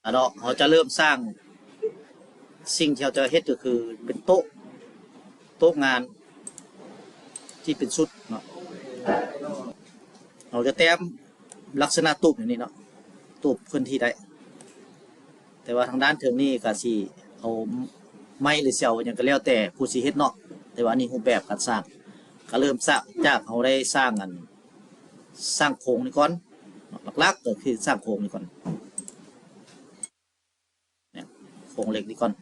ເນາະ ເຮົາຈະເລີ່ມສ້າງ ສິ່ງທີ່ເຮົາຈະເຮັດກໍຄືເປັນໂຕະ ໂຕະງານທີ່ເປັນຊຸດເນາະ. ເຮົາຈະແຕ້ມລັກສະນະຕູບແບບນີ້ເນາະ ຕູບເຄື່ອນທີ່ໄດ້ ແຕ່ວ່າທາງດ້ານເທິງນີ້ກໍຊິເອົາໄມ້ ຫຼື ຊິເອົາຫຍັງກໍແລ້ວແຕ່ຜູ້ຊິເຮັດເນາະ. ແຕ່ວ່າອັນນີ້ຮູບແບບການສ້າງ ກໍເລີ່ມຈາກ ຈາກເຮົາໄດ້ສ້າງອັນ ສ້າງໂຄງນີ້ກ່ອນເນາະ ຫຼັກໆກໍຄືສ້າງໂຄງນີ້ກ່ອນ ໂຄງເຫຼັກນີ້ກ່ອນ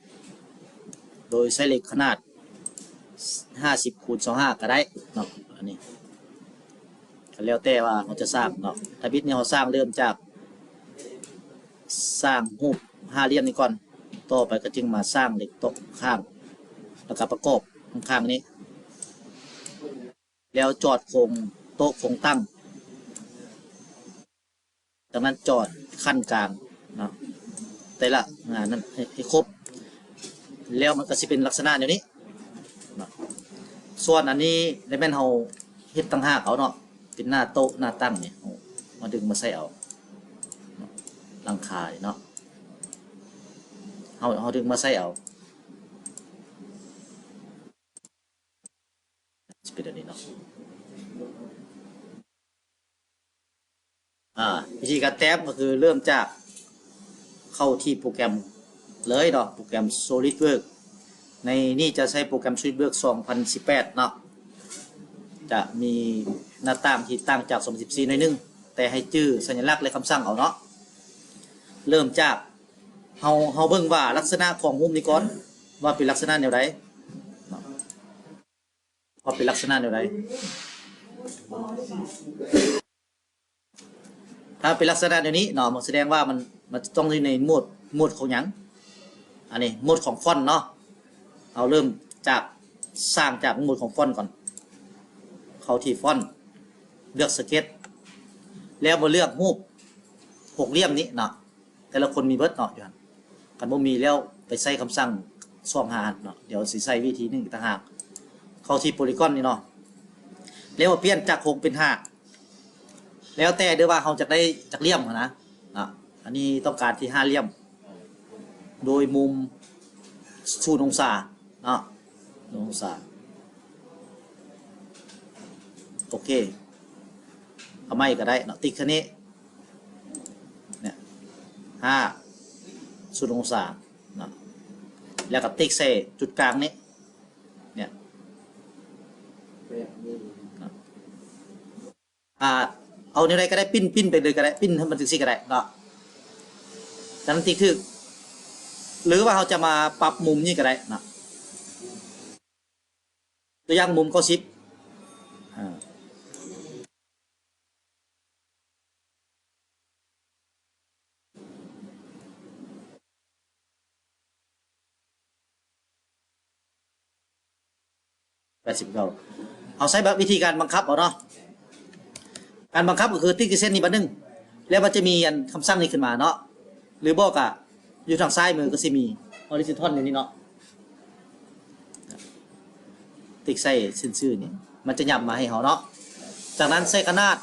ໂດຍໃຊ້ເຫຼັກຂະໜາດຫ້າສິບຄູນຊາວຫ້າກໍໄດ້ເນາະ. ອັນນີ້ກໍແລ້ວແຕ່ວ່າເຮົາຈະສ້າງເນາະ. ທຳອິດນີ້ເຮົາສ້າງເລີ່ມຈາກສ້າງຮູບຫ້າຫຼ່ຽມນີ້ກ່ອນ ຕໍ່ໄປກໍຈຶ່ງມາສ້າງເຫຼັກຕົກຂ້າງ ແລ້ວກໍປະກອບຂ້າງໆນີ້ ແລ້ວຈອດໂຄງໂຕະໂຄງຕັ່ງ ຈາກນັ້ນຈອດຂັ້ນກາງເນາະ ແຕ່ລະງານນັ້ນໃຫ້ ໃຫ້ຄົບ ແລ້ວມັນກໍຊິເປັນລັກສະນະແນວນີ້ເນາະ. ສ່ວນອັນນີ້ລະແມ່ນເຮົາເຮັດຕ່າງຫາກເອົາເນາະ ເປັນໜ້າໂຕະໜ້າຕັ່ງນີ້ ເຮົາມາດຶງມາໃສ່ເອົາເນາະ ຫຼັງຄານີ້ເນາະ ເຮົາ ເຮົາດຶງມາໃສ່ເອົາ ຊິເປັນແບບນີ້ເນາະ. ອາ ວິທີການແຕ້ມກໍຄືເລີ່ມຈາກເຂົ້າທີ່ໂປຣແກຣມເລີຍເນາະ ໂປຣແກຣມ SolidWorks. ໃນນີ້ຈະໃຊ້ໂປຣແກຣມ SolidWorks ສອງພັນສິບແປດເນາະ ຈະມີໜ້າຕ່າງທີ່ຕ່າງຈາກ ສອງພັນສິບສີ່ ໜ້ອຍໜຶ່ງ ແຕ່ໃຫ້ຈື່ສັນຍາລັກ ແລະ ຄຳສັ່ງເອົາເນາະ. ເລີ່ມຈາກເຮົາ ເຮົາເບິ່ງວ່າລັກສະນະຂອງຮູບນີ້ກ່ອນ ວ່າເປັນລັກສະນະແນວໃດເນາະ. ວ່າເປັນລັກສະນະແນວໃດ. ຖ້າເປັນລັກສະນະແນວນີ້ເນາະ ມັນສະແດງວ່າມັນ ມັນຈະຕ້ອງຢູ່ໃນໂໝດ ໂໝດຂອງຫຍັງ? ອັນນີ້ໂໝດຂອງຟອນເນາະ. ເຮົາເລີ່ມຈາກ ສ້າງຈາກໂໝດຂອງຟອນກ່ອນ. ເຂົ້າທີ່ຟອນ ເລືອກສະເກັດ ແລ້ວມາເລືອກຮູບຫົກຫຼ່ຽມນີ້ເນາະ. ແຕ່ລະຄົນມີເບິດເນາະຢູ່ຫັ້ນ ຄັນບໍ່ມີແລ້ວໄປໃຊ້ຄຳສັ່ງສອງຫາເນາະ. ດຽວຊິໃຊ້ວິທີໜຶ່ງອີກຕ່າງຫາກ. ເຂົ້າທີ່ໂປລີກອນນີ້ເນາະ ແລ້ວມາປ່ຽນຈາກຫົກເປັນຫ້າ ແລ້ວແຕ່ເດີວ່າເຮົາຈະໄດ້ຈັກຫຼ່ຽມຫັ້ນນະເນາະ. ອັນນີ້ຕ້ອງການທີ່ຫ້າຫຼ່ຽມ ໂດຍມຸມສູນອົງສາເນາະ ສູນອົງສາ. ໂອເຄ ເອົາໃໝ່ກໍໄດ້ເນາະ ຕິກເທື່ອນີ້ ເນຍ ຫ້າ ສູນອົງສາເນາະ ແລ້ວກໍຕິກໃສ່ຈຸດກາງນີ້ ເນຍ ເນາະ. ອາ ເອົາແນວໃດກໍໄດ້ ປິ່ນ ປິ່ນໄປເລີຍກໍໄດ້ ປິ່ນໃຫ້ມັນຈັ່ງຊີ້ກໍໄດ້ເນາະ. ຈາກນັ້ນຕິກຖືກ ຫຼືວ່າເຮົາຈະມາປັບມຸມນີ້ກໍໄດ້ເນາະ. ຕົວຢ່າງມຸມເກົ້າສິບ ອາ ແປດສິບເກົ້າ ເຮົາໃຊ້ແບບວິທີການບັງຄັບເອົາເນາະ. ການບັງຄັບກໍຄືຕິກທີ່ເສັ້ນນີ້ບາດໜຶ່ງ ແລ້ວມັນຈະມີອັນຄຳສັ່ງນີ້ຂຶ້ນມາເນາະ ຫຼືບໍ່ກະຢູ່ທາງຊ້າຍມືກໍຊິມີ horizontal ຢູ່ນີ້ເນາະ. ຕິກໃສ່ເສັ້ນຊື່ນີ້ ມັນຈະຫຍັບມາໃຫ້ເຮົາເນາະ. ຈາກນັ້ນໃສ່ຂະໜາດ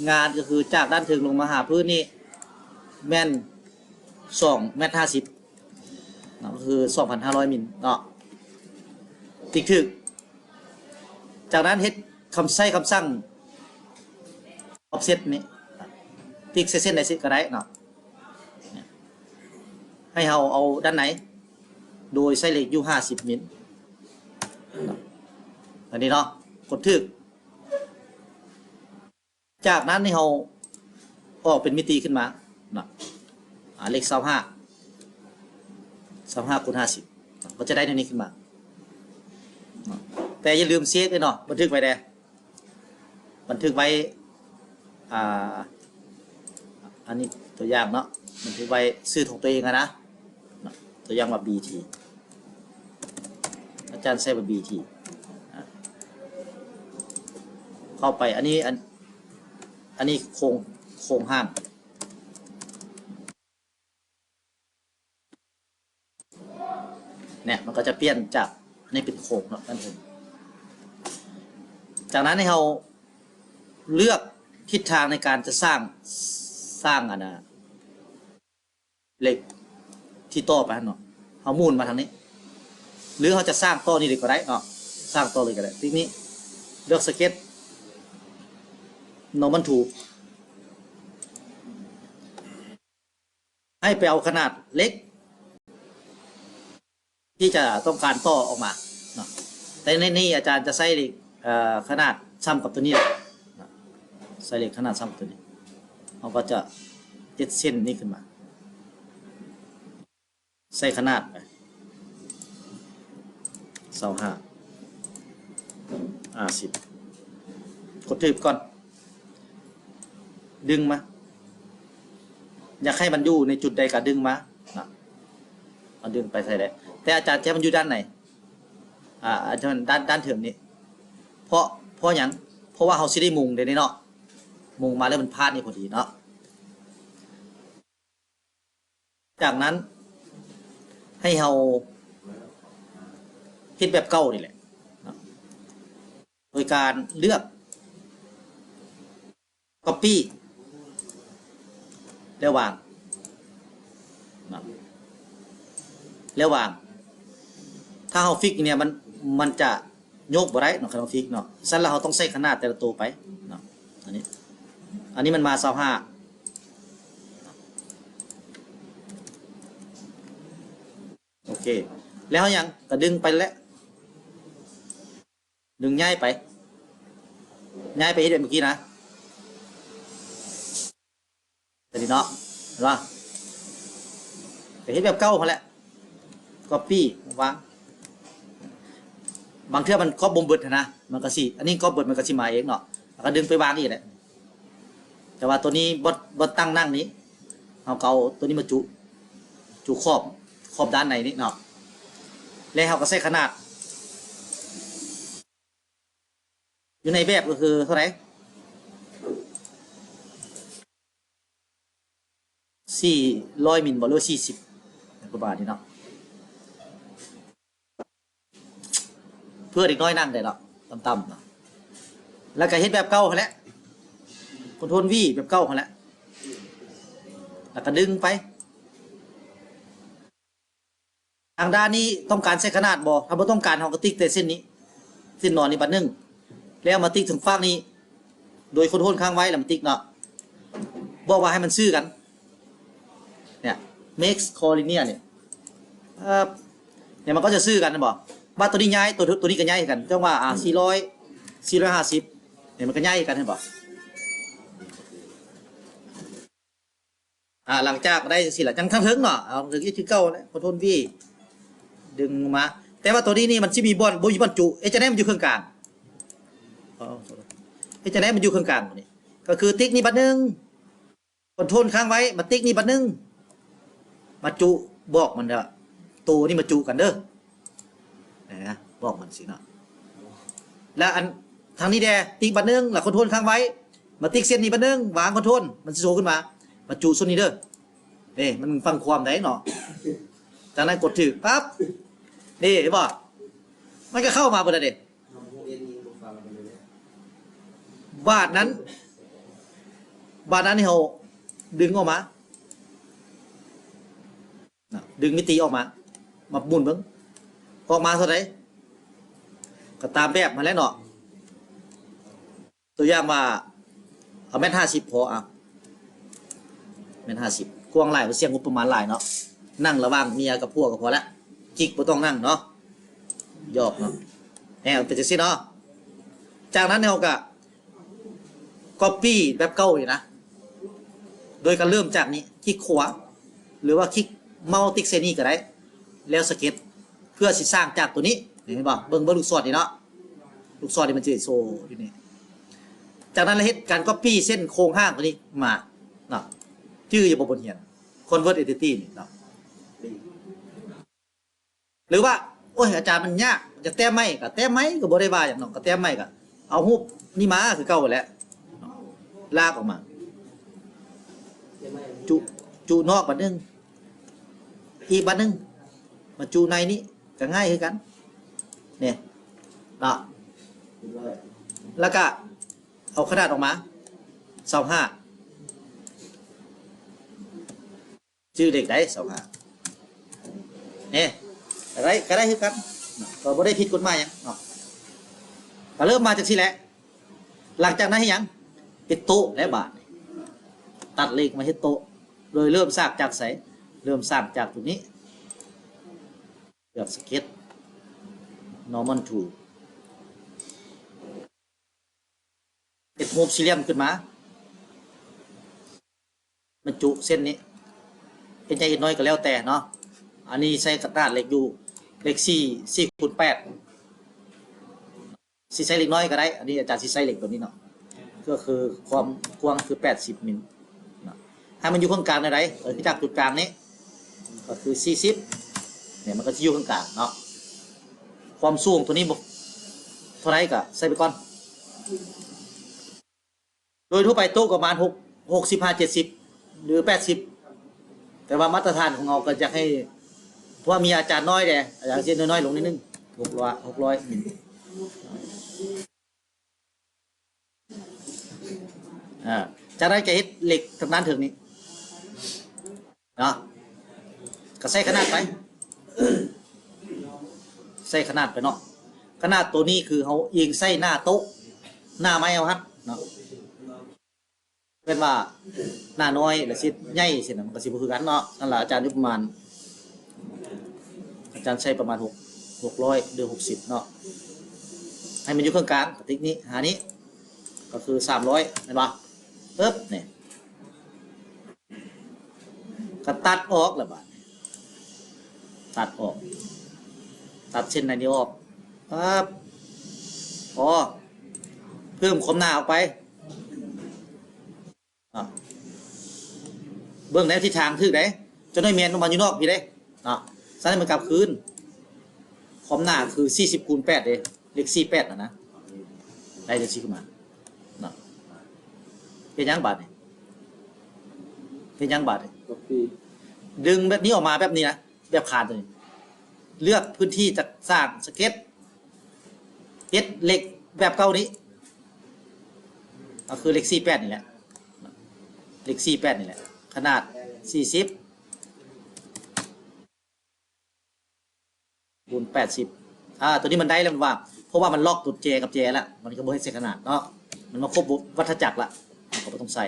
ງານ ກໍຄືຈາກດ້ານເທິງລົງມາຫາພື້ນນີ້ ແມ່ນສອງແມັດຫ້າສິບເນາະ ກໍຄືສອງພັນຫ້າຮ້ອຍມິນເນາະ ຕິກຖືກ. ຈາກນັ້ນເຮັດຄຳ ໃຊ້ຄຳສັ່ງ offset ນີ້ ຕິກໃສ່ເສັ້ນໃດຊິກໍໄດ້ເນາະ ໃຫ້ເຮົາເອົາດ້ານໃນ ໂດຍໃຊ້ເຫຼັກຢູ່ຫ້າສິບມິນ ອັນນີ້ເນາະ ກົດຖືກ. ຈາກນັ້ນນີ້ເຮົາອອກເປັນມິຕິຂຶ້ນມາເນາະ ອາ ເລກຊາວຫ້າ ຊາວຫ້າຄູນຫ້າສິບ ກໍຈະໄດ້ແນວນີ້ຂຶ້ນມາເນາະ. ແຕ່ຢ່າລືມເຊຟເດ້ເນາະ ບັນທຶກໄວ້ແດ່ ບັນທຶກໄວ້ ອາ ອັນນີ້ຕົວຢ່າງເນາະ ບັນທຶກໄວ້ຊື່ຂອງຕົວເອງຫັ້ນນະ. ຕົວຢ່າງວ່າ ບີທີ ອາຈານໃຊ້ວ່າ ບີທີ ອາ ເຂົ້າໄປ ອັນນີ້ ອັນ ອັນນີ້ໂຄງ ໂຄງຮ່າງ ເນຍ ມັນກໍຈະປ່ຽນຈາກ ອັນນີ້ເປັນໂຄງເນາະ ນັ້ນເອງ. ຈາກນັ້ນໃຫ້ເຮົາເລືອກທິດທາງໃນການຈະສ້າງ ສ້າງ ອັນນ່າ ເຫຼັກທີ່ຕໍ່ໄປຫັ້ນເນາະ ເຮົາໝູນມາທາງນີ້ ຫຼືເຮົາຈະສ້າງຕໍ່ນີ້ເລີຍກໍໄດ້ເນາະ ສ້າງຕໍ່ເລີຍກໍໄດ້. ທີນີ້ເລືອກ Sketch Normal Tool ໃຫ້ໄປເອົາຂະໜາດເຫຼັກ ທີ່ຈະຕ້ອງການຕໍ່ອອກມາເນາະ. ແຕ່ໃນນີ້ອາຈານຈະໃຊ້ເຫຼັກ ເອີ ຂະໜາດຊ່ຳກັບຕົວນີ້ແຫຼະເນາະ ໃຊ້ເຫຼັກຂະໜາດຊ່ຳກັບຕົວນີ້ ເຮົາກໍຈະເຮັດເສັ້ນນີ້ຂຶ້ນມາ ໃສ່ຂະໜາດໄປ ຊາວຫ້າ ຫ້າສິບ ກົດຖືກກ່ອນ ດຶງມາ ຢາກໃຫ້ມັນຢູ່ໃນຈຸດໃດກໍດຶງມານະ ເອົາດຶງໄປໃສ່ໄດ້ ແຕ່ອາຈານຈະໃຫ້ມັນຢູ່ດ້ານໃນ ອາ ອາຈານ ດ້ານ ດ້ານເທິງນີ້ ເພາະ ເພາະຫຍັງ? ເພາະວ່າເຮົາຊິໄດ້ມຸງເດ້ນີ້ເນາະ ມຸງມາແລ້ວມັນພາດນີ້ພໍດີເນາະ. ຈາກນັ້ນໃຫ້ເຮົາເຮັດແບບເກົ່ານີ້ແຫຼະເນາະ ໂດຍການເລືອກ Copy ແລ້ວວາງເນາະ ແລ້ວວາງ. ຖ້າເຮົາ Fix ນີ້ມັນ ມັນຈະ ໂຍກບໍ່ໄດ້ເນາະ ຄັນເຮົາ Fix ເນາະ. ຊັ້ນລະເຮົາຕ້ອງໃສ່ຂະໜາດແຕ່ລະໂຕໄປເນາະ ອັນນີ້ ອັນນີ້ມັນມາຊາວຫ້າ ໂອເຄ ແລ້ວເຮົາຫຍັງ ກະດຶງໄປແຫຼະ ດຶງຍ້າຍໄປ ຍ້າຍໄປເຮັດແບບເມື່ອກີ້ນະ. ຕົວນີ້ເນາະ ເຫັນບໍ່ ກໍເຮັດແບບເກົ່າຫັ້ນແຫຼະ Copy ວາງ. ບາງເທື່ອມັນ Copy ບໍ່ເບິດຫັ້ນນະ ມັນກໍຊິ ອັນນີ້ Copy ເບິດ ມັນກໍຊິມາເອງເນາະ ແລ້ວກໍດຶງໄປວາງອີກແຫຼະ. ແຕ່ວ່າຕົວນີ້ບໍ່ ບໍ່ຕັ້ງໜັງນີ້ ເຮົາກໍເອົາຕົວນີ້ມາຈຸ ຈຸຂອບ ຂອບດ້ານໃນນີ້ເນາະ ແລ້ວເຮົາກໍໃສ່ຂະໜາດ ຢູ່ໃນແບບກໍຄືເທົ່າໃດ? ສີ່ຮ້ອຍມິນບໍ ຫຼືວ່າສີ່ສິບ ປະມານນີ້ເນາະ ເພື່ອເດັກນ້ອຍນັ່ງໄດ້ເນາະ ຕ່ຳໆເນາະ. ແລ້ວກໍເຮັດແບບເກົ່າຫັ້ນແຫຼະ Ctrl V ແບບເກົ່າຫັ້ນແຫຼະ ແລ້ວກໍດຶງໄປ. ທາງດ້ານນີ້ຕ້ອງການໃສ່ຂະໜາດບໍ່? ຖ້າບໍ່ຕ້ອງການ ເຮົາກໍຕິກແຕ່ເສັ້ນນີ້ ເສັ້ນນອນນີ້ບາດໜຶ່ງ ແລ້ວມາຕິກທາງຟາກນີ້ ໂດຍ Ctrl ຄ້າງໄວ້ ແລ້ວມາຕິກເນາະ ບອກວ່າໃຫ້ມັນຊື່ກັນ ເນຍ Make Collinear ນີ້ ເອີ ເນຍ ມັນກໍຈະຊື່ກັນ ເຫັນບໍ່? ບາດຕົວນີ້ຍ້າຍ ຕົວ ຕົວນີ້ກໍຍ້າຍຄືກັນ ຈັ່ງວ່າ ອ່າ ສີ່ຮ້ອຍ ສີ່ຮ້ອຍຫ້າສິບ ເນຍ ມັນກໍຍ້າຍຄືກັນ ເຫັນບໍ່? ອ່າ ຫຼັງຈາກໄດ້ຈັ່ງຊີ້ລະ ຍັງທາງເທິງເນາະ ເອົາເທິງອີກຄືເກົ່າແຫຼະ Ctrl V ດຶງມາ. ແຕ່ວ່າຕົວນີ້ນີ້ມັນຊິມີບ່ອນ ບໍ່ມີບ່ອນຈຸ ເຮັດຈັ່ງໃດມັນຢູ່ເຄິ່ງກາງ? ເຮັດຈັ່ງໃດມັນຢູ່ເຄິ່ງກາງນີ້? ກໍຄືຕິກນີ້ບາດໜຶ່ງ Ctrl ຄ້າງໄວ້ ມາຕິກນີ້ບາດໜຶ່ງ ມາຈຸ ບອກມັນວ່າ ໂຕນີ້ມາຈຸກັນເດີ. ນະ ບອກມັນຊີ້ເນາະ ແລ້ວອັນທາງນີ້ແດ່ ຕິກບາດໜຶ່ງ ແລ້ວ Ctrl ຄ້າງໄວ້ ມາຕິກເສັ້ນນີ້ບາດໜຶ່ງ ວາງ Ctrl ມັນຊິໂຊຂຶ້ນມາ ມາຈຸສ່ວນນີ້ເດີ. ເດ້ ມັນຟັງຄວາມໄດ້ເນາະ ຈາກນັ້ນກົດຖືກປັບ ເດ້ ເຫັນບໍ່? ມັນກໍເຂົ້າມາເບິດແລ້ວເດ້. ບາດນັ້ນ ບາດນັ້ນໃຫ້ເຮົາດຶງອອກມາ ນະ ດຶງມິຕິອອກມາ ມາໝູນເບິ່ງ ອອກມາເທົ່າໃດ ກໍຕາມແບບຫັ້ນແຫຼະເນາະ. ຕົວຢ່າງວ່າ ເອົາແມັດຫ້າສິບພໍ ອ່ະ ແມັດຫ້າສິບ ກວ້າງຫຼາຍ ເສຍງົບປະມານຫຼາຍເນາະ ນັ່ງລະຫວ່າງເມຍກັບຜົວກໍພໍລະ ຈິກບໍ່ຕ້ອງນັ່ງເນາະ ຫຍອກເນາະ ແນວເປັນຈັ່ງຊີ້ເນາະ. ຈາກນັ້ນເຮົາກໍ Copy ແບບເກົ່ານີ້ນະ ໂດຍການເລີ່ມຈາກນີ້ ຄລິກຂວາ ຫຼືວ່າຄລິກເມົາສ໌ຕິກໃສ່ນີ້ກໍໄດ້ ແລ້ວ Sketch ເພື່ອຊິສ້າງຈາກຕົວນີ້ ເຫັນບໍ່? ເບິ່ງ ເບິ່ງລູກສອດນີ້ເນາະ ລູກສອດນີ້ມັນຈະໂຊຢູ່ນີ້. ຈາກນັ້ນລະເຮັດການ Copy ເສັ້ນໂຄງຮ່າງຕົວນີ້ມາເນາະ ຈື່ຢູ່ບໍ່ ບົດຮຽນ Convert Entity ນີ້ເນາະ. ຫຼືວ່າ ໂອ້ຍ ອາຈານ ມັນຍາກ ຢາກແຕ້ມໃໝ່ ກໍແຕ້ມໃໝ່ ກໍບໍ່ໄດ້ວ່າຫຍັງເນາະ ກໍແຕ້ມໃໝ່ ກໍເອົາຮູບນີ້ມາຄືເກົ່າຫັ້ນແຫຼະ ລາກອອກມາ ຈຸ ຈຸນອກບາດໜຶ່ງ ອີກບາດໜຶ່ງ ມາຈຸໃນນີ້ ກໍງ່າຍຄືກັນ ນີ້ເນາະ ແລ້ວກໍເອົາຂະໜາດອອກມາ ຊາວຫ້າ ຈື່ເລກໄດ້ ຊາວຫ້າ ເອີ ກໍໄດ້ ກໍໄດ້ຄືກັນເນາະ ກໍບໍ່ໄດ້ຜິດກົດໝາຍຫຍັງເນາະ. ກໍເລີ່ມມາຈັ່ງຊີ້ແຫຼະ. ຫຼັງຈາກນັ້ນເຮັດຫຍັງ? ເຮັດໂຕະແລ້ວບາດນີ້ ຕັດເລກມາເຮັດໂຕະ. ໂດຍເລີ່ມສ້າງຈາກໃສ? ເລີ່ມສ້າງຈາກຕົວນີ້ ເລືອກສະເກັດ Normal Tool ເຮັດຮູບສີ່ຫຼ່ຽມຂຶ້ນມາ ບັນຈຸເສັ້ນນີ້ ເຮັດໃຫຍ່ເຮັດນ້ອຍກໍແລ້ວແຕ່ເນາະ. ອັນນີ້ໃຊ້ຂະໜາດເລກຢູ່ເລກສີ່ ສີ່ຄູນແປດ ຊິໃຊ້ເລກນ້ອຍກໍໄດ້. ອັນນີ້ອາຈານຊິໃຊ້ເລກຕົວນີ້ເນາະ ກໍຄືຄວາມກວ້າງຄືແປດສິບມິນເນາະ. ໃຫ້ມັນຢູ່ເຄິ່ງກາງແນວໃດ? ກໍຄືຈາກຈຸດກາງນີ້ ກໍຄືສີ່ສິບ ນີ້ ມັນກໍຊິຢູ່ເຄິ່ງກາງເນາະ. ຄວາມສູງຕົວນີ້ບໍ່ເທົ່າໃດກໍໃສ່ໄປກ່ອນ. ໂດຍທົ່ວໄປໂຕະປະມານຫົກ ຫົກສິບຫາເຈັດສິບ ຫຼື ແປດສິບ ແຕ່ວ່າມາດຕະຖານຂອງເຮົາກໍຢາກໃຫ້ ເພາະວ່າມີອາຈານນ້ອຍແດ່ ອາຈານຊິນ້ອຍໆລົງໜ້ອຍໜຶ່ງ ຫົກຮ້ອຍ ຫົກຮ້ອຍມິນ. ອ່າ ຈາກນັ້ນກໍເຮັດເລກທາງດ້ານເທິງນີ້ເນາະ ກໍໃສ່ຂະໜາດໄປ ໃສ່ຂະໜາດໄປເນາະ. ຂະໜາດໂຕນີ້ຄືເຮົາອີງໃສ່ໜ້າໂຕະ ໜ້າໄມ້ເຮົາຫັ້ນເນາະ. ເປັນວ່າໜ້ານ້ອຍລະຊິໃຫຍ່ຊີ້ນະ ມັນກໍຊິບໍ່ຄືກັນເນາະ. ນັ້ນລະອາຈານຢູ່ປະມານ ອາຈານໃຊ້ປະມານຫົກ ຫົກຮ້ອຍ ຫຼື ຫົກສິບເນາະ ໃຫ້ມັນຢູ່ເຄິ່ງກາງ ກະຕິກນີ້ຫານີ້ ກໍຄືສາມຮ້ອຍ ແມ່ນບໍ່? ປຶບ ນີ້ ກໍຕັດອອກລະບາດນີ້ ຕັດອອກ ຕັດເສັ້ນໃນນີ້ອອກ ປຶບ ພໍ ເພີ່ມຄວາມໜາອອກໄປ. ເນາະ ເບິ່ງໃນທິດທາງຖືກເດ້ ຈະໜ້ອຍແມ່ນອອກມາຢູ່ນອກພີ້ເດ້ເນາະ. ສະນັ້ນມັນກັບຄືນ ຄວາມໜາຄືສີ່ສິບຄູນແປດເດ້ ເລກສີ່ແປດຫັ້ນນະ ໄດ້ຈັ່ງຊີ້ຂຶ້ນມາເນາະ. ເຮັດຫຍັງບາດນີ້? ເຮັດຫຍັງບາດນີ້? ກໍຄືດຶງແບບນີ້ອອກມາແບບນີ້ນະ ແບບຄານຕົວນີ້ ເລືອກພື້ນທີ່ຈະສ້າງສະເກັດ ເຮັດເລກແບບເກົ່ານີ້ ກໍຄືເລກສີ່ແປດນີ້ແຫຼະ ເລກສີ່ແປດນີ້ແຫຼະ ຂະໜາດສີ່ສິບຄູນແປດສິບ. ອ່າ ຕົວນີ້ມັນໄດ້ແລ້ວ ມັນວ່າ ເພາະວ່າມັນລັອກຕົວແຈກັບແຈແລ້ວ ມັນກໍບໍ່ເຮັດໃສ່ຂະໜາດເນາະ ມັນມາຄົບວັດທະຈັກລະ ເຮົາກໍບໍ່ຕ້ອງໃສ່.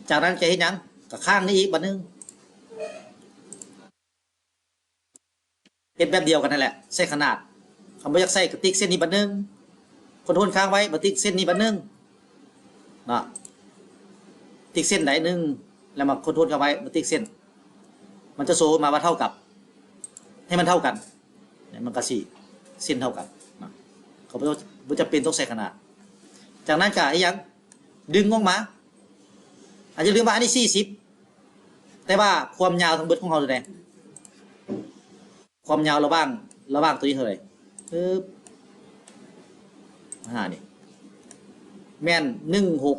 ຈາກນັ້ນຈະເຮັດຫຍັງ? ກໍຄ້າງນີ້ອີກບາດໜຶ່ງ. ເຮັດແບບດຽວກັນນັ້ນແຫຼະ ໃສ່ຂະໜາດ. ຄັນບໍ່ຢາກໃສ່ກໍຕິກເສັ້ນນີ້ບາດໜຶ່ງ ຄອນໂທນຄ້າງໄວ້ ມາຕິກເສັ້ນນີ້ບາດໜຶ່ງເນາະ. ຕິກເສັ້ນໃດໜຶ່ງ ແລ້ວມາຄອນໂທນຄ້າງໄວ້ ມາຕິກເສັ້ນ ມັນຈະໂຊມາວ່າເທົ່າກັບ ໃຫ້ມັນເທົ່າກັນ ແລ້ວມັນກໍຊິເສັ້ນເທົ່າກັນເນາະ. ກໍບໍ່ ບໍ່ຈຳເປັນຕ້ອງໃສ່ຂະໜາດ. ຈາກນັ້ນກໍອີຫຍັງ? ດຶງອອກມາ. ອາດຈະລືມວ່າອັນນີ້ສີ່ສິບ ແຕ່ວ່າຄວາມຍາວທັງເບິດຂອງເຮົາເທົ່າໃດ? ຄວາມຍາວລະຫວ່າງ ລະຫວ່າງຕົວນີ້ເທົ່າໃດ? ປຶບ ຫານີ້ ແມ່ນໜຶ່ງຫົກ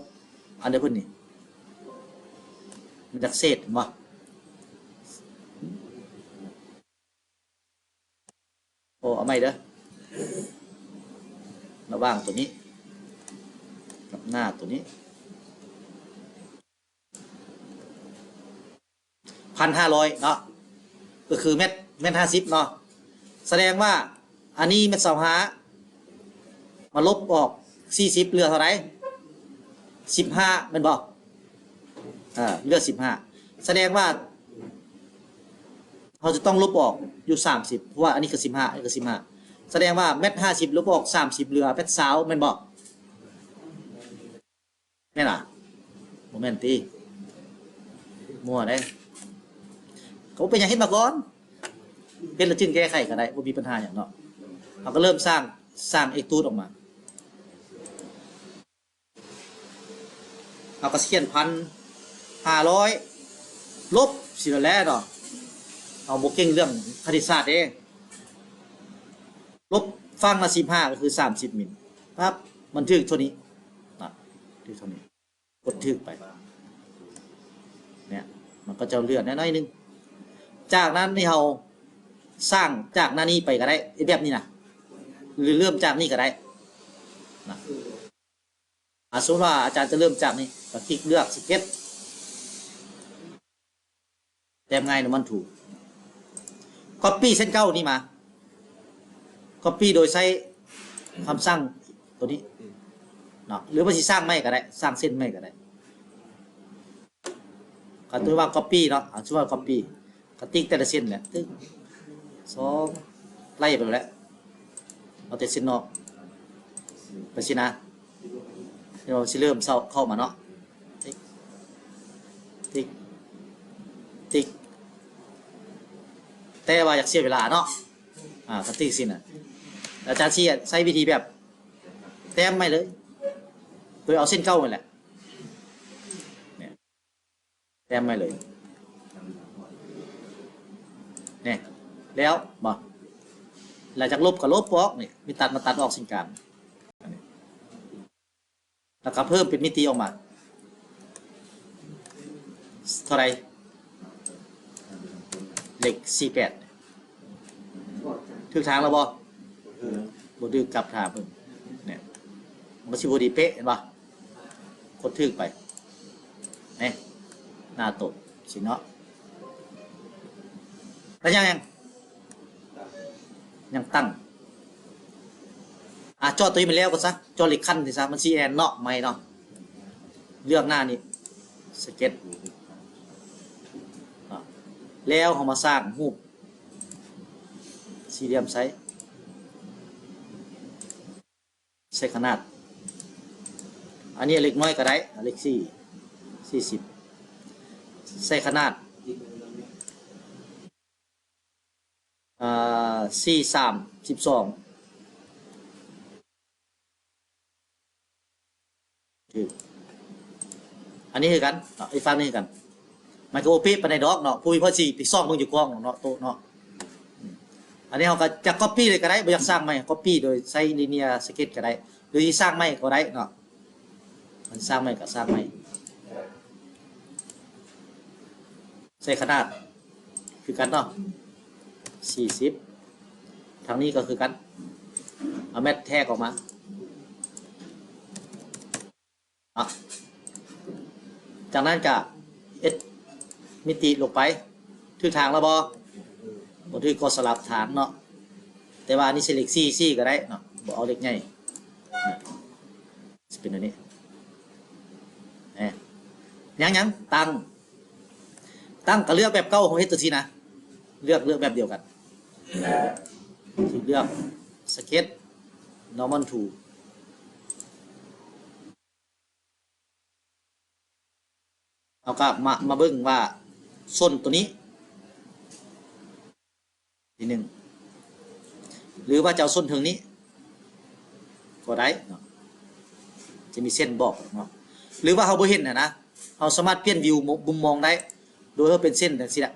ອັນໃດເພິ່ນນີ້ ມັນຈັກເສດ ເຫັນບໍ່? ໂອ້ ເອົາໃໝ່ເດີ ລະຫວ່າງຕົວນີ້ກັບໜ້າຕົວນີ້ ພັນຫ້າຮ້ອຍເນາະ ກໍຄືແມັດ ແມັດຫ້າສິບເນາະ. ສະແດງວ່າອັນນີ້ແມັດຊາວຫ້າ ມາລົບອອກສີ່ສິບ ເຫຼືອເທົ່າໃດ? ສິບຫ້າ ແມ່ນບໍ່? ເອີ ເຫຼືອສິບຫ້າ ສະແດງວ່າເຮົາຈະຕ້ອງລົບອອກຢູ່ສາມສິບ ເພາະວ່າອັນນີ້ກໍສິບຫ້າ ອັນນີ້ກໍສິບຫ້າ ສະແດງວ່າແມັດຫ້າສິບລົບອອກສາມສິບ ເຫຼືອແມັດຊາວ ແມ່ນບໍ່? ແມ່ນຫວາ? ບໍ່ແມ່ນຕິ? ມົວເດ້. ກໍບໍ່ເປັນຫຍັງ ເຮັດມາກ່ອນ ເຮັດແລ້ວຈຶ່ງແກ້ໄຂກໍໄດ້ ບໍ່ມີບັນຫາຫຍັງເນາະ. ເຮົາກໍເລີ່ມສ້າງ ສ້າງເອກຕູດອອກມາ ເຮົາກໍຊິຂຽນພັນຫ້າຮ້ອຍລົບຊີ້ແຫຼະເນາະ. ເຮົາບໍ່ເກັ່ງເລື່ອງຄະນິດສາດເດ້. ລົບຝັ່ງລະສິບຫ້າ ກໍຄືສາມສິບມິນ ປັບ ມັນຖືກເທົ່ານີ້ນະ ຖືກເທົ່ານີ້ ກົດຖືກໄປ ເນຍ ມັນກໍຈະເຫຼືອໜ້ອຍໜຶ່ງ. ຈາກນັ້ນນີ້ເຮົາສ້າງຈາກໜ້ານີ້ໄປກໍໄດ້ ເຮັດແບບນີ້ນະ ຫຼືເລີ່ມຈາກນີ້ກໍໄດ້ນະ. ອ່າ ສົມມຸດວ່າອາຈານຈະເລີ່ມຈາກນີ້ ກໍຄລິກເລືອກສະເກັດ ແຕ້ມງ່າຍ Normal Tool ກັອບປີ້ເສັ້ນເກົ່ານີ້ມາ ກັອບປີ້ໂດຍໃຊ້ຄຳສັ່ງໂຕນີ້ເນາະ ຫຼືວ່າຊິສ້າງໃໝ່ກໍໄດ້ ສ້າງເສັ້ນໃໝ່ກໍໄດ້. ກໍຖືວ່າກັອບປີ້ເນາະ ເອົາ ຖືວ່າກັອບປີ້ ກໍຕິກແຕ່ລະເສັ້ນແຫຼະ ຕຶກ ສອງ ໄລ່ໄປແຫຼະ ເອົາແຕ່ເສັ້ນນອກໄປຊີ້ນະ ເຮົາຊິເລີ່ມເຂົ້າມາເນາະ ຕິກ ຕິກ ຕິກ ແຕ່ວ່າຢາກເສຍເວລາເນາະ ອາ ກໍຕິກຊີ້ນະ ອາຈານຊິໃຊ້ວິທີແບບແຕ້ມໃໝ່ເລີຍ ໂດຍເອົາເສັ້ນເກົ່ານັ້ນແຫຼະ ແຕ້ມໃໝ່ເລີຍ ນີ້ ແລ້ວບໍ່ ແລ້ວຈະລົບກໍລົບອອກ ນີ້ ມີຕັດມາຕັດອອກເສັ້ນກາງ ແລ້ວກໍເພີ່ມເປັນມິຕິອອກມາ ເທົ່າໃດ ເລກສີ່ແປດ ຖືກທາງແລ້ວບໍ່? ບໍ່ຖືກ ກັບທ່າເບິ່ງ ນີ້ ມັນກໍຊິພໍດີເປະ ເຫັນບໍ່? ກົດຖືກໄປ ນີ້ ໜ້າໂຕະຊີ້ເນາະ ແລ້ວຍັງ ຍັງຕັ້ງ ອາ ເຈາະໂຕນີ້ມັນແລ້ວກ່ອນຊະ ເຈາະເລກຂັ້ນນີ້ຊະ ມັນຊິແອນເນາະ ໃໝ່ເນາະ ເລືອກໜ້ານີ້ ສະເກັດ ອາ ແລ້ວເຮົາມາສ້າງຮູບສີ່ຫຼ່ຽມໃສ່ ໃສ່ຂະໜາດ ອັນນີ້ເລັກນ້ອຍກໍໄດ້ ເລກສີ່ ສີ່ສິບ ໃສ່ຂະໜາດ ອາ ສີ່ ສາມ ສິບສອງ ຖືກ ອັນນີ້ຄືກັນເນາະ ອີກຝັ່ງໜຶ່ງຄືກັນ ມັນກໍບໍ່ເປະປານໃດດອກເນາະ ຜູ້ມີພໍຊິໄປສ່ອງເບິ່ງຢູ່ກ້ອງເນາະ ໂຕະເນາະ ອືມ ອັນນີ້ເຮົາກໍຈະກັອບປີ້ເລີຍກໍໄດ້ ບໍ່ຢາກສ້າງໃໝ່ ກັອບປີ້ໂດຍໃຊ້ລີເນຍສະເກັດກໍໄດ້ ຫຼືຊິສ້າງໃໝ່ກໍໄດ້ເນາະ ມັນສ້າງໃໝ່ກໍສ້າງໃໝ່ ໃສ່ຂະໜາດຄືກັນເນາະ ສີ່ສິບ ທາງນີ້ກໍຄືກັນ ເອົາແມັດແທກອອກມາ ອາ ຈາກນັ້ນກະເຮັດມິຕິລົງໄປ ຖືກທາງແລ້ວບໍ່? ບໍ່ຖືກກໍສະຫຼັບທາງເນາະ ແຕ່ວ່າອັນນີ້ໃສ່ເລກສີ່ ສີ່ກໍໄດ້ເນາະ ບໍ່ເອົາເລກໃຫຍ່ ຊິເປັນແນວນີ້ ແນ່ ຍັງ ຍັງ ຕັ້ງ ຕັ້ງກໍເລືອກແບບເກົ່າ ເຮົາເຮັດຈັ່ງຊີ້ນະ ເລືອກ ເລືອກແບບດຽວກັນ ເລືອກສະເກັດ Normal Tool ເຮົາກໍມາ ມາເບິ່ງວ່າສົ້ນໂຕນີ້ ທີໜຶ່ງ ຫຼືວ່າຈະເອົາສົ້ນເທິງນີ້ກໍໄດ້ເນາະ ຈະມີເສັ້ນບອກເນາະ ຫຼືວ່າເຮົາບໍ່ເຫັນຫັ້ນນະ ເຮົາສາມາດປ່ຽນວິວມຸມມອງໄດ້ ໂດຍເຮົາເປັນເສັ້ນຈັ່ງຊີ້ແຫຼະ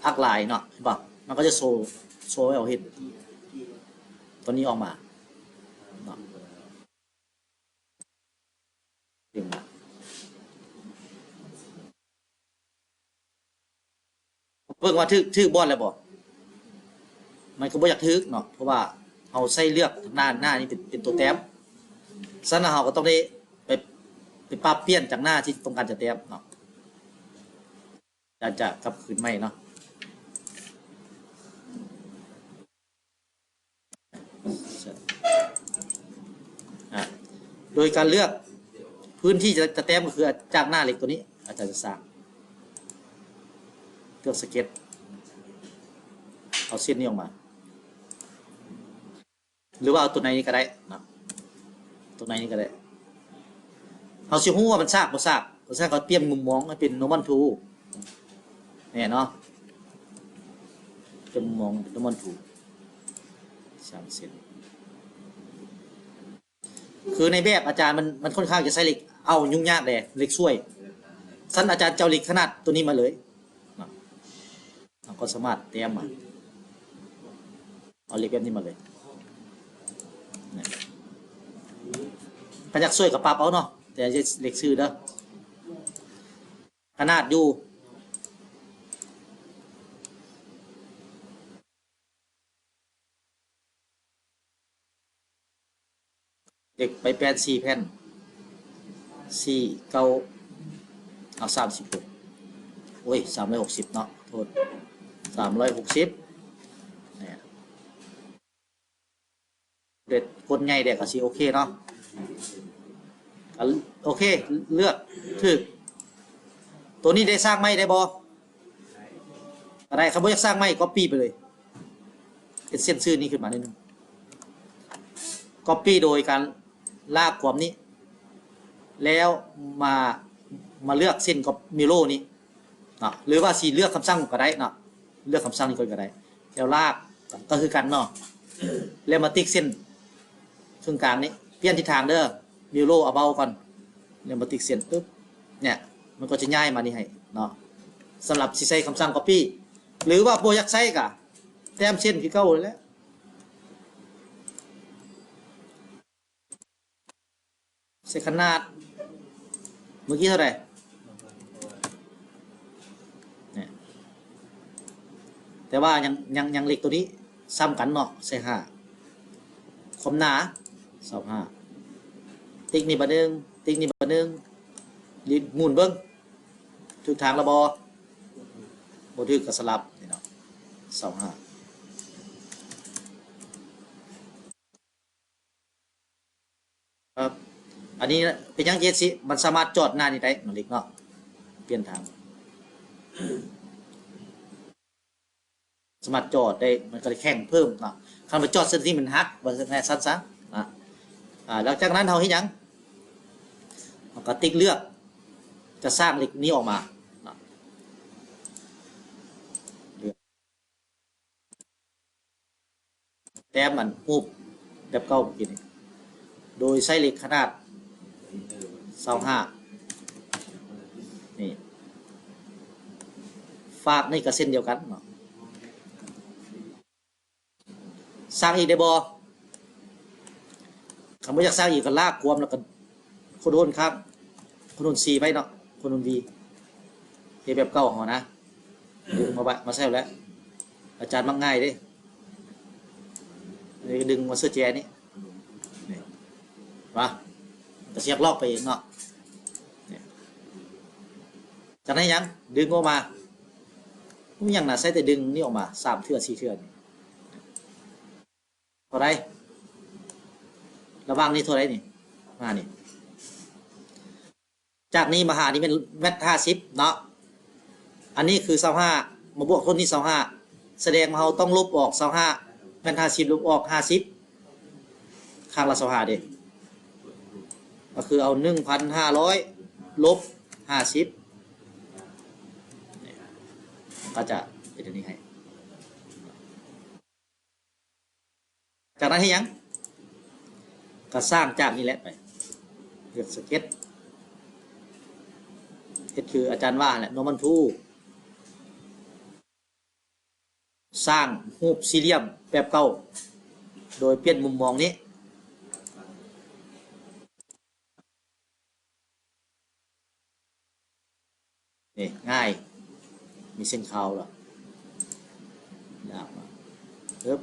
ພາກລາຍເນາະ ເຫັນບໍ່? ມັນກໍຈະໂຊ ໂຊໃຫ້ເຮົາເຫັນຕົວນີ້ອອກມາເນາະ. ເບິ່ງວ່າຖືກ ຖືກບ່ອນແລ້ວບໍ່? ມັນກໍບໍ່ຢາກຖືກເນາະ ເພາະວ່າເຮົາໃຊ້ເລືອກໜ້າ ໜ້ານີ້ເປັນ ເປັນຕົວແຕ້ມ ສະນັ້ນເຮົາກໍຕ້ອງໄດ້ໄປ ໄປປັບປ່ຽນຈາກໜ້າທີ່ຕ້ອງການຈະແຕ້ມເນາະ ອາຈານຈະກັບຄືນໃໝ່ເນາະ. ອາ ໂດຍການເລືອກພື້ນທີ່ຈະ ຈະແຕ້ມກໍຄືຈາກໜ້າເຫຼັກຕົວນີ້ ອາຈານຈະສ້າງ ເລືອກສະເກັດ ເອົາເສັ້ນນີ້ອອກມາ ຫຼືວ່າເອົາຕົວໃນນີ້ກໍໄດ້ເນາະ ຕົວໃນນີ້ກໍໄດ້ ເຮົາຊິຮູ້ວ່າມັນສາກບໍ່ສາກ ເພາະສະນັ້ນກໍປ່ຽນມຸມມອງໃຫ້ເປັນ Normal Tool ແນ່ເນາະ ເປັນມຸມມອງເປັນ Normal Tool ສາມເຊັນ ຄືໃນແບບອາຈານມັນ ມັນຂ້ອນຂ້າງຈະໃຊ້ເຫຼັກເອົາຫຍຸ້ງຍາກແດ່ ເຫຼັກສ່ວຍ ຊັ້ນອາຈານຈະເອົາເຫຼັກຂະໜາດຕົວນີ້ມາເລີຍເນາະ ເຮົາກໍສາມາດແຕ້ມມາ ເອົາເຫຼັກແບບນີ້ມາເລີຍ ຄັນຢາກສ່ວຍກໍປັບເອົາເນາະ ແຕ່ຢ່າເຮັດເຫຼັກຊື່ເດີ ຂະໜາດຢູ່ ເຫຼັກໄປແປດ ສີ່ແຜ່ນ ສີ່ ເກົ້າ ເອົາ ສາມສິບຫົກ ໂອ້ຍ ສາມຮ້ອຍຫົກສິບເນາະ ໂທດ ສາມຮ້ອຍຫົກສິບ ນີ້ ເດັດ ກົດໃຫຍ່ແດ່ກໍຊິໂອເຄເນາະ ກໍໂອເຄ ເລືອກຖືກ ໂຕນີ້ໄດ້ສ້າງໃໝ່ໄດ້ບໍ່? ກໍໄດ້ ຄັນບໍ່ຢາກສ້າງໃໝ່ ກັອບປີ້ໄປເລີຍ ເຮັດເສັ້ນຊື່ນີ້ຂຶ້ນມາໜ້ອຍໜຶ່ງ ກັອບປີ້ໂດຍການລາກຂວາມນີ້ ແລ້ວມາ ມາເລືອກເສັ້ນກັບມິວໂຣນີ້ເນາະ ຫຼືວ່າຊິເລືອກຄຳສັ່ງກໍໄດ້ເນາະ ເລືອກຄຳສັ່ງນີ້ກ່ອນກໍໄດ້ ແລ້ວລາກກໍຄືກັນເນາະ ແລ້ວມາຕິກເສັ້ນເຄິ່ງກາງນີ້ ປ່ຽນທິດທາງເດີ ມິວໂຣເອົາເບົາກ່ອນ ແລ້ວມາຕິກເສັ້ນປຶບ ເນີ້ຍ ມັນກໍຈະຍ້າຍມານີ້ໃຫ້ເນາະ ສຳລັບຊິໃຊ້ຄຳສັ່ງກັອບປີ້ ຫຼືວ່າບໍ່ຢາກໃຊ້ກໍແຕ້ມເສັ້ນຄືເກົ່າຫັ້ນແຫຼະ. ໃສ່ຂະໜາດ ເມື່ອກີ້ເທົ່າໃດ? ແຕ່ວ່າຍັງ ຍັງ ຍັງເຫຼັກໂຕນີ້ຊ້ຳກັນເນາະ ໃສ່ຫ້າ ຄວາມໜາ ຊາວຫ້າ ຕິກນີ້ບາດໜຶ່ງ ຕິກນີ້ບາດໜຶ່ງ ໝູນເບິ່ງ ຖືກທາງລະບໍ່? ບໍ່ຖືກກໍສະຫຼັບນີ້ເນາະ ຊາວຫ້າ. ອັນນີ້ເປັນຫຍັງເຈັດສິ ມັນສາມາດຈອດໜ້ານີ້ໄດ້ ນ້ອງເລັກເນາະ ປ່ຽນທາງ ສາມາດຈອດໄດ້ ມັນກໍໄດ້ແຂ່ງເພີ່ມເນາະ ຄັນວ່າຈອດເສັ້ນນີ້ມັນຫັກ ວ່າຊັ້ນຊະນະ ອາ ຫຼັງຈາກນັ້ນເຮົາເຮັດຫຍັງ? ເຮົາກໍຕິກເລືອກ ຈະສ້າງເຫຼັກນີ້ອອກມາເນາະ. ແຕ້ມອັນຮູບແບບເກົ່າເມື່ອກີ້ນີ້ ໂດຍໃຊ້ເຫຼັກຂະໜາດຊາວຫ້າ ນີ້ ຟາກນີ້ກໍເຊັ່ນດຽວກັນເນາະ ສ້າງອີກໄດ້ບໍ່? ຄັນບໍ່ຢາກສ້າງອີກກໍລາກຄວາມ ແລ້ວກໍໂຄນໂທນຄ້າງ ໂຄນໂທນຊີໄວ້ເນາະ ໂຄນໂທນວີ ເຮັດແບບເກົ່າເຮົານະ ດຶງມາໄວ້ ມາໃສ່ແລ້ວ ອາຈານມັກງ່າຍເດ້ ນີ້ດຶງມາໃສ່ແຈນີ້ ນີ້ ວ່າ ມັນກໍຊິລັກລອກໄປເອງເນາະ ນີ້ ຈາກນັ້ນຫຍັງ ດຶງອອກມາ ບໍ່ມີຫຍັງນະ ໃຊ້ແຕ່ດຶງນີ້ອອກມາ ສາມເທື່ອ ສີ່ເທື່ອນີ້ ເທົ່າໃດ? ລະຫວ່າງນີ້ເທົ່າໃດນີ້? ມານີ້ ຈາກນີ້ມາຫານີ້ແມ່ນແມັດຫ້າສິບເນາະ ອັນນີ້ຄືຊາວຫ້າ ມາບວກໂທນນີ້ຊາວຫ້າ ສະແດງວ່າເຮົາຕ້ອງລົບອອກຊາວຫ້າ ແມັດຫ້າສິບລົບອອກຫ້າສິບ ຂ້າງລະຊາວຫ້າເດ້ ກໍຄືເອົາໜຶ່ງພັນຫ້າຮ້ອຍລົບຫ້າສິບ ກໍຈະເປັນອັນນີ້ໃຫ້. ຈາກນັ້ນເຮັດຫຍັງ? ກໍສ້າງຈາກນີ້ແຫຼະໄປ ເລືອກສະເກັດ ເຮັດຄືອາຈານວ່າຫັ້ນແຫຼະ Normal Tool ສ້າງຮູບສີ່ຫຼ່ຽມແບບເກົ່າ ໂດຍປ່ຽນມຸມມອງນີ້. ນີ້ງ່າຍ ມີເສັ້ນຂາວລະ ຍາກມາກ ປຶບ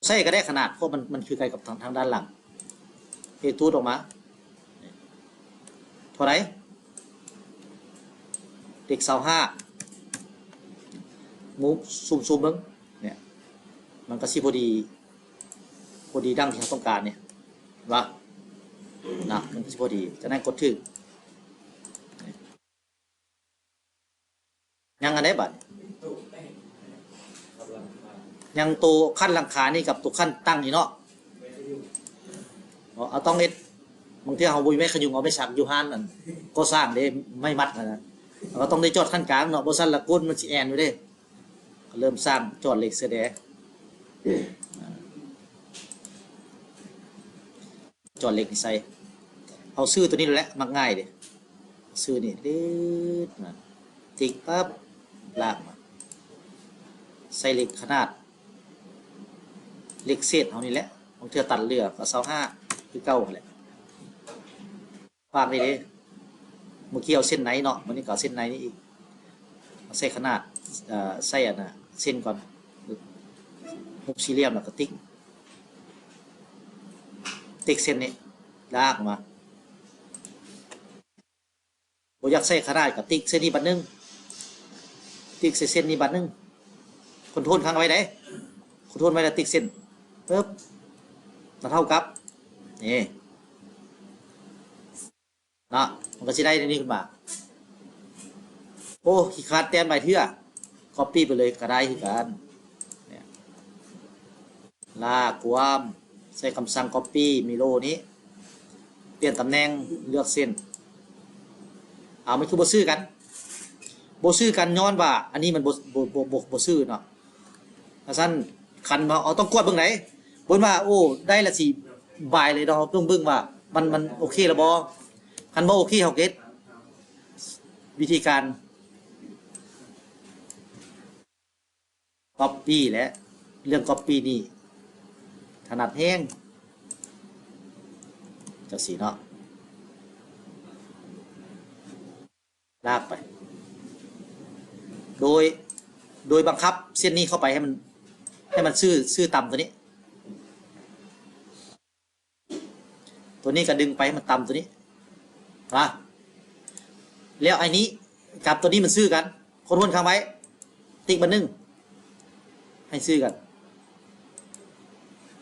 ໃສ່ກໍໄດ້ຂະໜາດ ເພາະມັນ ມັນຄືກັນກັບທາງ ທາງດ້ານຫຼັງ ເຮັດຕູດອອກມາ ເທົ່າໃດ? ເຫຼັກຊາວຫ້າ ມຸມ ຊູມໆເບິ່ງ ເນີ້ຍ ມັນກໍຊິພໍດີ ພໍດີດັ່ງທີ່ເຮົາຕ້ອງການນີ້ ວ່ານະ ມັນຊິພໍດີ ຈາກນັ້ນກົດຖືກ ຍັງອັນໃດບາດນີ້ ຍັງໂຕຂັ້ນຫຼັງຄານີ້ກັບໂຕຂັ້ນຕັ້ງນີ້ເນາະ ເຮົາຕ້ອງເຮັດ ບາງເທື່ອເຮົາບໍ່ມີໄມ້ຂະຍຸງ ເອົາໄມ້ສັກຢູ່ຮ້ານອັນກໍ່ສ້າງເດ້ ໄມ້ມັດຫັ້ນນະ ເຮົາກໍຕ້ອງໄດ້ຈອດຂັ້ນກາງເນາະ ບໍ່ຊັ້ນລະກົ້ນມັນຊິແອ່ນຢູ່ເດ້. ເລີ່ມສ້າງຈອດເຫຼັກເສືອແດ ຈອດເຫຼັກນີ້ໃສ່ ເອົາຊື່ໂຕນີ້ແຫຼະ ມັກງ່າຍເດ້ ຊື່ນີ້ ມາ ຕິກປັບ ລາກມາ ໃສ່ເຫຼັກຂະໜາດ ເຫຼັກເສດເຮົານີ້ແຫຼະ ບາງເທື່ອຕັນເຫຼືອກໍຊາວຫ້າ ຄືເກົ່າຫັ້ນແຫຼະ. ປາກນີ້ເດ້ ເມື່ອກີ້ເອົາເສັ້ນໃນເນາະ ບາດນີ້ກໍເອົາເສັ້ນໃນນີ້ອີກ ເອົາໃສ່ຂະໜາດ ເອີ ໃສ່ອັນນ່າ ເສັ້ນກ່ອນ ຮູບສີ່ຫຼ່ຽມ ແລ້ວກໍຕິກ ຕິກເສັ້ນນີ້ ລາກອອກມາ ບໍ່ຢາກໃສ່ຂະໜາດກໍຕິກເສັ້ນນີ້ບາດໜຶ່ງ ຕິກໃສ່ເສັ້ນນີ້ບາດໜຶ່ງ ຄອນໂທນຄ້າງໄວ້ເດ້ ຄອນໂທນໄວ້ແລ້ວຕິກເສັ້ນ ປຶບ ແລ້ວເທົ່າກັບ ນີ້ ເນາະ ມັນກໍຊິໄດ້ແນວນີ້ຂຶ້ນມາ. ໂອ້ ຂີ້ຄ້ານແຕ້ມຫຼາຍເທື່ອ ກັອບປີ້ໄປເລີຍກໍໄດ້ຄືກັນ ນີ້ ລາກວາມ ໃຊ້ຄຳສັ່ງກັອບປີ້ເມໂລນີ້ ປ່ຽນຕຳແໜ່ງ ເລືອກເສັ້ນ. ເອົາ ມັນຄືບໍ່ຊື່ກັນ? ບໍ່ຊື່ກັນຍ້ອນວ່າອັນນີ້ມັນບໍ່ ບໍ່ ບໍ່ ບໍ່ ບໍ່ຊື່ເນາະ. ຄັນຊັ້ນ ຄັນວ່າ ເອົາ ຕ້ອງກວດເບິ່ງໃດ໋ ບໍ່ແມ່ນວ່າ ໂອ້ ໄດ້ລະຊິບາຍເລີຍເນາະ. ເຮົາຕ້ອງເບິ່ງວ່າມັນ ມັນໂອເຄລະບໍ່? ຄັນບໍ່ໂອເຄ ເຮົາເຮັດວິທີການ ກັອບປີ້ ແລະ ເລື່ອງກັອບປີ້ນີ້ຖະໜັດແຮງ ຈັ່ງຊີ້ເນາະ ລາກໄປ ໂດຍ ໂດຍບັງຄັບເສັ້ນນີ້ເຂົ້າໄປໃຫ້ມັນ ໃຫ້ມັນຊື່ ຊື່ຕຳຕົວນີ້. ຕົວນີ້ກໍດຶງໄປໃຫ້ມັນຕຳຕົວນີ້ ນະ ແລ້ວອັນນີ້ກັບຕົວນີ້ມັນຊື່ກັນ ຄົນໆ ຄ້າງໄວ້ ຕິກບາດໜຶ່ງ ໃຫ້ຊື່ກັນ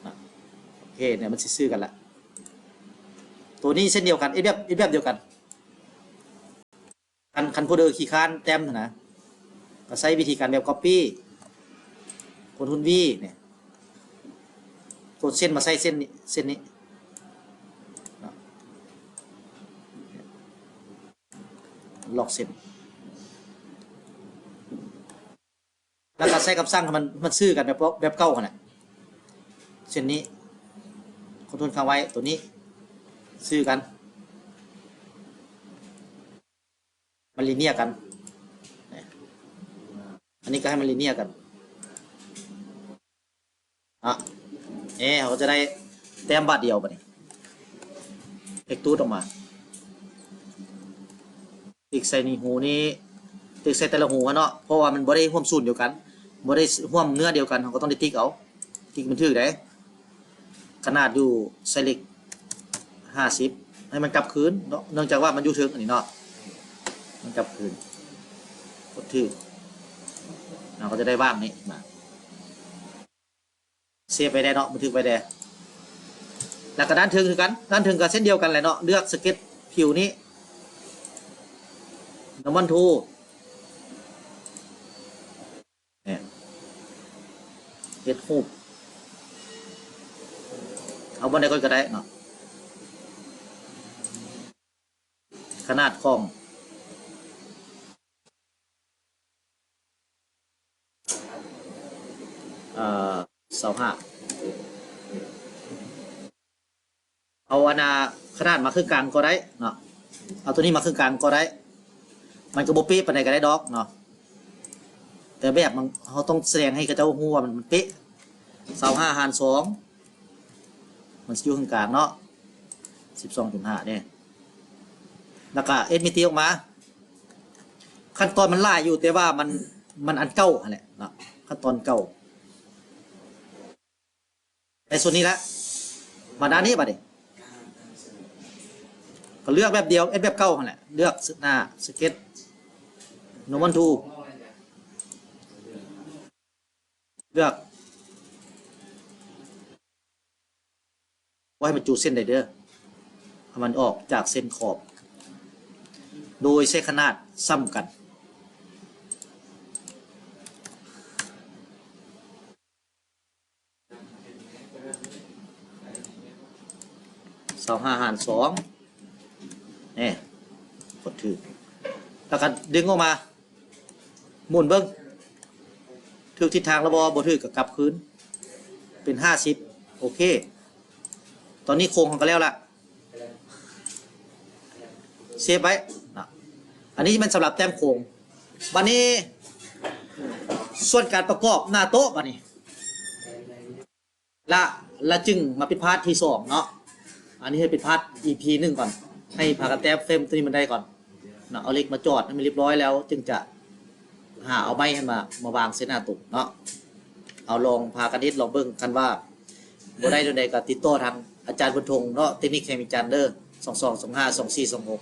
ນະ ໂອເຄ ນີ້ມັນຊິຊື່ກັນລະ. ຕົວນີ້ເຊັ່ນດຽວກັນ ເຮັດແບບ ເຮັດແບບດຽວກັນ. ຄັນ ຄັນຜູ້ໃດຂີ້ຄ້ານແຕ້ມຫັ້ນນະ ກໍໃຊ້ວິທີການແບບກັອບປີ້ ຄົນຮຸ່ນວີນີ້ ກົດເສັ້ນມາໃສ່ເສັ້ນນີ້ ເສັ້ນນີ້ເນາະ ລັອກເສັ້ນ ແລ້ວກໍໃຊ້ຄຳສັ່ງໃຫ້ມັນ ມັນຊື່ກັນແບບ ແບບເກົ່າຫັ້ນແຫຼະ ເຊັ່ນນີ້ ຄອນໂທນຄ້າງໄວ້ ຕົວນີ້ຊື່ກັນ ມັນລີເນຍກັນ ອັນນີ້ກໍໃຫ້ມັນລີເນຍກັນ ເນາະ ເອີ ເຮົາກໍຈະໄດ້ແຕ້ມບາດດຽວບາດນີ້ ເຮັດຕູດອອກມາ ຕິກໃສ່ນີ້ ຮູນີ້ ຕິກໃສ່ແຕ່ລະຮູຫັ້ນເນາະ ເພາະວ່າມັນບໍ່ໄດ້ຮ່ວມສູນດຽວກັນ ບໍ່ໄດ້ຮ່ວມເນື້ອດຽວກັນ ເຮົາກໍຕ້ອງໄດ້ຕິກເອົາ ຕິກມັນຖືກເດ້ ຂະໜາດຢູ່ໃສ່ເລກຫ້າສິບ ໃຫ້ມັນກັບຄືນເນາະ ເນື່ອງຈາກວ່າມັນຢູ່ເທິງອັນນີ້ເນາະ ມັນກັບຄືນ ກົດຖືກ ເຮົາກໍຈະໄດ້ວາງນີ້ມາ. ເຊບໄວ້ແດ່ເນາະ ບັນທຶກໄວ້ແດ່ ແລ້ວກໍດ້ານເທິງຄືກັນ ດ້ານເທິງກໍເຊັ່ນດຽວກັນແຫຼະເນາະ ເລືອກສະເກັດຜິວນີ້ Normal Tool ນີ້ ເຮັດຮູບ ເອົາບ່ອນໃດກ່ອນກໍໄດ້ເນາະ ຂະໜາດຂອງ ເອີ ຊາວຫ້າ ເອົາອັນນ່າ ຂະໜາດມາເຄິ່ງກາງກໍໄດ້ເນາະ ເອົາຕົວນີ້ມາເຄິ່ງກາງກໍໄດ້ ມັນກໍບໍ່ເປະປານໃດກໍໄດ້ດອກເນາະ ແຕ່ແບບມັນ ເຮົາຕ້ອງສະແດງໃຫ້ເຂົາເຈົ້າຮູ້ວ່າມັນເປະ ຊາວຫ້າຫານສອງ ມັນຊິຢູ່ເຄິ່ງກາງເນາະ ສິບສອງຈຸດຫ້າເດ້ ແລ້ວກໍເອັດມິຕິອອກມາ ຂັ້ນຕອນມັນຫຼາຍຢູ່ ແຕ່ວ່າມັນ ມັນອັນເກົ່າຫັ້ນແຫຼະເນາະ ຂັ້ນຕອນເກົ່າ ໃນສ່ວນນີ້ລະ ມາດ້ານນີ້ບາດນີ້ ກໍເລືອກແບບດຽວ ເຮັດແບບເກົ່າຫັ້ນແຫຼະ ເລືອກໜ້າ Sketch Normal Tool ເລືອກ ບໍ່ໃຫ້ມັນຈູເສັ້ນໃດເດີ ໃຫ້ມັນອອກຈາກເສັ້ນຂອບ ໂດຍໃຊ້ຂະໜາດສ່ຳກັນ ຊາວຫ້າຫານສອງ ແນ່ ກົດຖືກ ແລ້ວກໍດຶງອອກມາ ໝູນເບິ່ງ ຖືກທິດທາງແລ້ວບໍ່? ບໍ່ຖືກກໍກັບຄືນເປັນຫ້າສິບ ໂອເຄ ຕອນນີ້ໂຄງເຮົາກໍແລ້ວລະ ເຊບໄວ້ນະ ອັນນີ້ແມ່ນສຳລັບແຕ້ມໂຄງ ບາດນີ້ ສ່ວນການປະກອບໜ້າໂຕະບາດນີ້ ລະ ລະຈຶ່ງມາຜິດພາດທີສອງເນາະ ອັນນີ້ໃຫ້ຜິດພາດອີພີໜຶ່ງກ່ອນ ໃຫ້ພາກັນແຕ້ມເຟຣມຕົວນີ້ມັນໄດ້ກ່ອນເນາະ ເອົາເຫຼັກມາຈອດໃຫ້ມັນຮຽບຮ້ອຍແລ້ວ ຈຶ່ງຈະຫາເອົາໄມ້ຫັ້ນມາ ມາວາງໃສ່ໜ້າໂຕະເນາະ ເອົາລອງພາກັນເຮັດລອງເບິ່ງ ຄັນວ່າບໍ່ໄດ້ໂດນໃດກໍຕິດຕໍ່ທາງອາຈານບຸນທົງເນາະ ເຕັກນິກແຄມິງຈັນເດີ ສອງສອງສອງຫ້າສອງສີ່ສອງຫົກ